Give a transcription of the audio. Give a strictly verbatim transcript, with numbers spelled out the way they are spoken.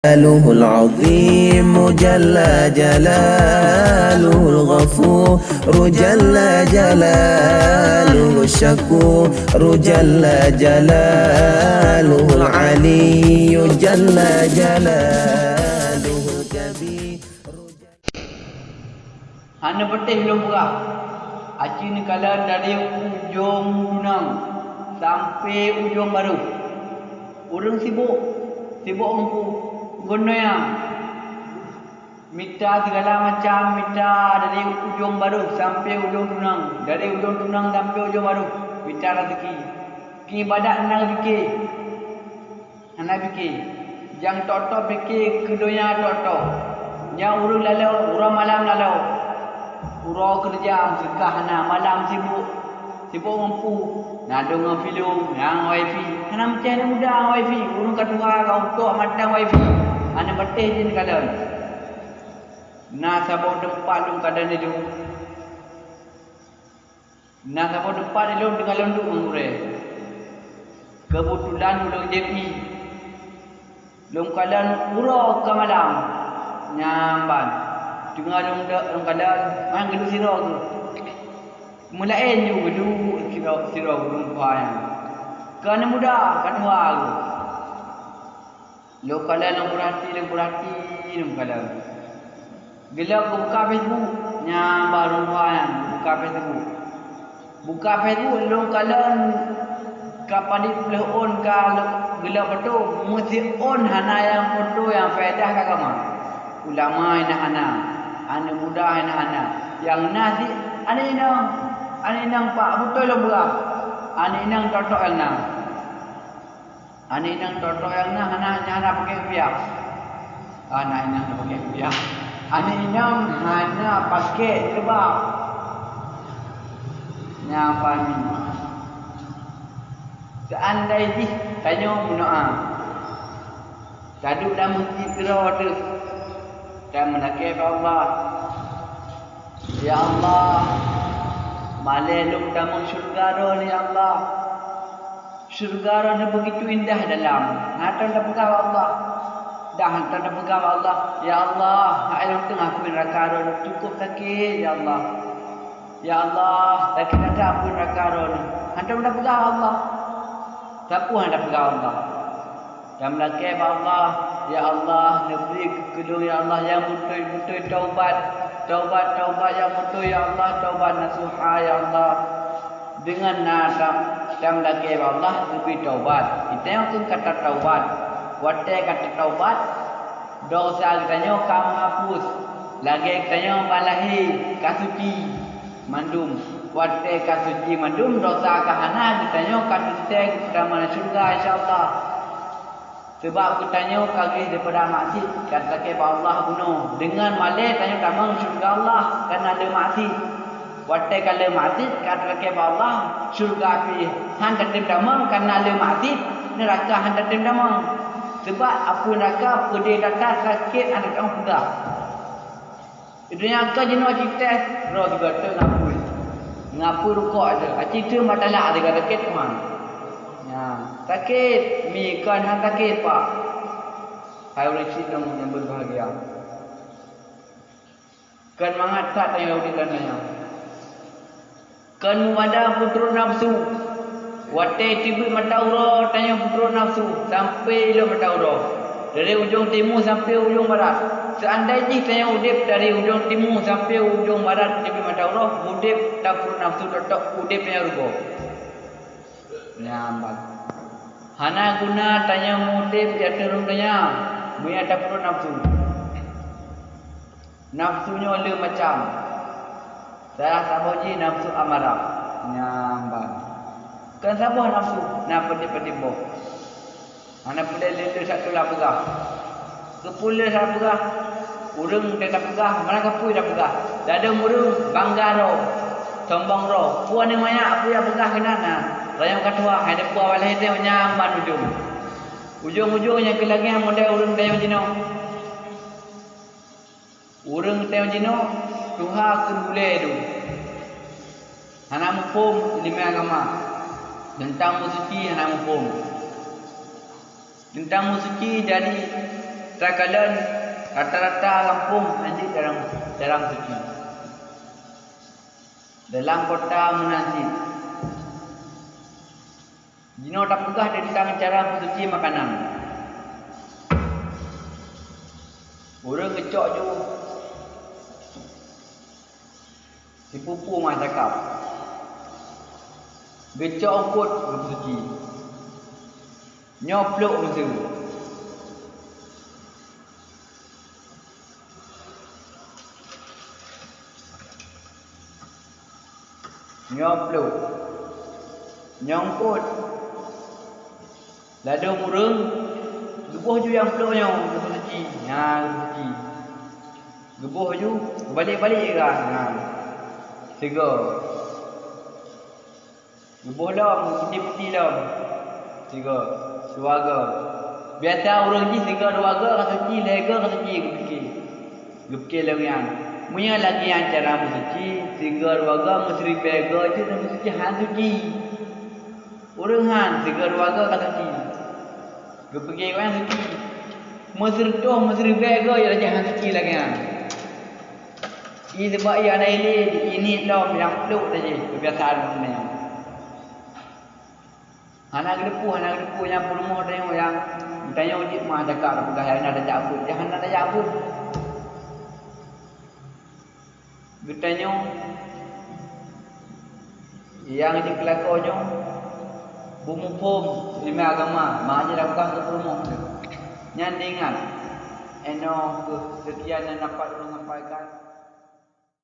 Jalaluhul Azim, Jalla Jalaluhul Ghafur, Jalla Jalaluhul Syakur, Jalla Jalaluhul Aliyyu, Jalla Jalaluhul Kabir. Hana patéh lôn peugah, aci neukalon dari ujong dunang sampoe ujong barôh. Ureuëng sibok, sibok meumpu, gon donya. Mita sigala macam, mita dari ujong barôh sampoe ujong dunang, dari ujong dunang sampoe ujong barôh, mita raseuki. Keu iébadat hana pike. Hana pike. Nyang tok-tok pike keu donya tok-tok. Nyang ureuëng laloe, uroe malam laloe. Uroe keureuja meuseukah hana, malam sibok. Sibok meumpu. Na dong ngon film, na ngon wifi. Hana meucah aneuk muda ngon wifi. Ureuëng ka tuha ka utok mantong wifi. Hana patéh jih neukalon. Na saboh teumpat lôn kalon ilôn. Na saboh teumpat ilôn teungoh lôn duek ngon gurée. Keubeutôlan ulôn jieb ié. Lôn kalon uroe ka malam. Nyan ban. Teungoh lôn deuek lôn kalon, man geuduek sidroe geuh. Meulaén ju geuduek sidroe, sidroe geuh lôn tuha nyan. Ka aneuk muda, ka tuha geuh. Lôn kalon, lôn peurati, lôn peurati, lôn kalon. Geulok geubuka Facebook, nyan barô dua nyan, buka Facebook. Buka Facebook, lôn kalon ka padub ploh ôn ka lôn geulok foto, meusiôn hana nyang foto nyang faedah keu agama. Ulama hana-hana, aneuk muda hana-hana. Nyang na cit aneuk inong, aneuk inong pak beutôi lôn peugah. Aneuk inong tok-tok nyang na. Aneuk inong tok-tok nyang na hana, hana pakai kupiah. Aneuk inong hana pakai kupiah. Aneuk inong hana pakai jilbab. Nyan pahami. Seandai jih tanyoe meudoa, taduek lam meuseujid keudroe teuh, tameulakée bak Allah. Ya Allah, malée lôn tamong syeuruga Droeneuh, ya Allah. Syeuruga Droeneuh beugitu indah dalam, hana tapeugah bak Allah. Dah hana tapeugah bak Allah, ya Allah, hai lôn teungoh apui neuraka Droeneuh, cukup sakét, ya Allah. Ya Allah, sakét that apui neuraka Droeneuh. Hana tapeugah bak Allah. Sapeue hana tapeugah bak Allah? Tameulakée bak Allah, ya Allah, neubri keu lôn, ya Allah, nyang beutôi-beutôi taubat, taubat, taubat nyang beutôi, ya Allah, taubat nasuha, ya Allah. Deungon na tam-, tameulakée bak Allah, neubri taubat. Geutanyoe kheun ka tataubat. Watée ka tataubat, desya geutanyoe ka meuhapus. Lagée geutanyoe ban lahé ka suci mandum. Watée ka suci mandum, desya ka hana, geutanyoe ka teuntée geupeutamong syeuruga, insya Allah. Sabab geutanyoe ka gleh daripada maksiet, ka talakée bak Allah bunoe. Deungon malée tanyoe tamong syeuruga Allah, kareuna le maksiet. Watée ka le maksiet, ka talakée bak Allah, syeuruga pih hán tatem tamong, kareuna le maksiet, neuraka hán tatem tamong. Sabab apui neuraka peudeh that-that, sakét, hana teupeugah. Di donya keu jinoe cit teh, roh juga teu ngapui. Ngapui rukok aja. Aci teu mata lak ada kata ket man. Ya, sakét, mi kan hana sakét, Pak. Hai ureuëng sidroe nyang berbahagia. Kan mangat that tanyoe di dalam dunia. Kon mubada peutrok nafeusu. Watée teubiet mata uroe tanyoe peutrok nafeusu sampoe ilop mata uroe. Dari ujong timu sampoe ujong barat. Seandai jih tanyoe udeb dari ujong timu sampoe ujong barat teubiet mata uroe, udeb tapeutrok nafeusu, teutab udeb nyang rugoe. Nyan ban. Hana guna tanyoe udeb di ateueh rhueng donya meunyo tapeutrok nafeusu. Nafeusu nyoe le macam. Salah saboh jih nafeusu amarah. Nyan ban. Kon saboh nafeusu, na padub-padub boh. Hana peureulée le-le that teulah peugah. Keupeue le that peugah? Ureuëng teuka peugah, meunan keupeue that peugah? Ladôm ureuëng bangga droe, sombong droe. Peue aneuk manyak peue nyang peugah keunan na? Rayeuk ka tuha, hai teupeue awai lahé teuh nyan ban ujong. Ujong-ujong nyang keu lagée model ureuëng tanyoe jinoe. Ureuëng tanyoe jinoe tuha keu bulée dum. Hana muphom ileumèe agama. Teuntang meusuci hana muphom. Teuntang meusuci jadi Takalon rata-rata gampông hana jeuet carông, carông suci. Dalam kota meunan cit. Jinoe tapeugah teuntang cara meusuci makanan. Ureuëng geucok ju sipupu meucakap, geucok eungkôt geupeusuci. Nyoe plôk meuseu. Nyoe plôk. Nyoe eungkôt. Ladôm ureuëng geuboh ju nyang plôk nyoe geupeusuci. Nyan geupeusuci. Geuboh ju, geubalek-balek iran. Nyan. Sigoe. Geuboh lom, geuputi-puti lom. Sigoe, dua goe. Biasa ureuëng jih sigoe dua goe ka suci, lhée goe ka suci, geupike. Geupike lom nyan. Meunyoe lagée nyan cara meusuci, sigoe dua goe, meusiribée goe jeuet meusuci hán suci. Ureuëng hán sigoe dua goe ka suci. Geupike goe nyan suci. Meusireutôh, meusiribée goe jeuet hán suci lagée nyan. Ie sabab ie hana ilée, ie niet lom nyang plôk saja keubiasaan ureuëng nyan. Hana geuteupeue, hana geuteupeue nyang peurumoh tanyoe nyang geutanyoe jeuet meucakap tapeugah nyang na tajak beuet, nyang hana tajak beuet. Geutanyoe nyang jeuet keu lakoe nyoe beumuphom ileumèe agama, maka jeuet tapeugah keu peurumoh teuh. Nyan diingat, inoe kheueh seukian nyang dapat ulôn sampaikan.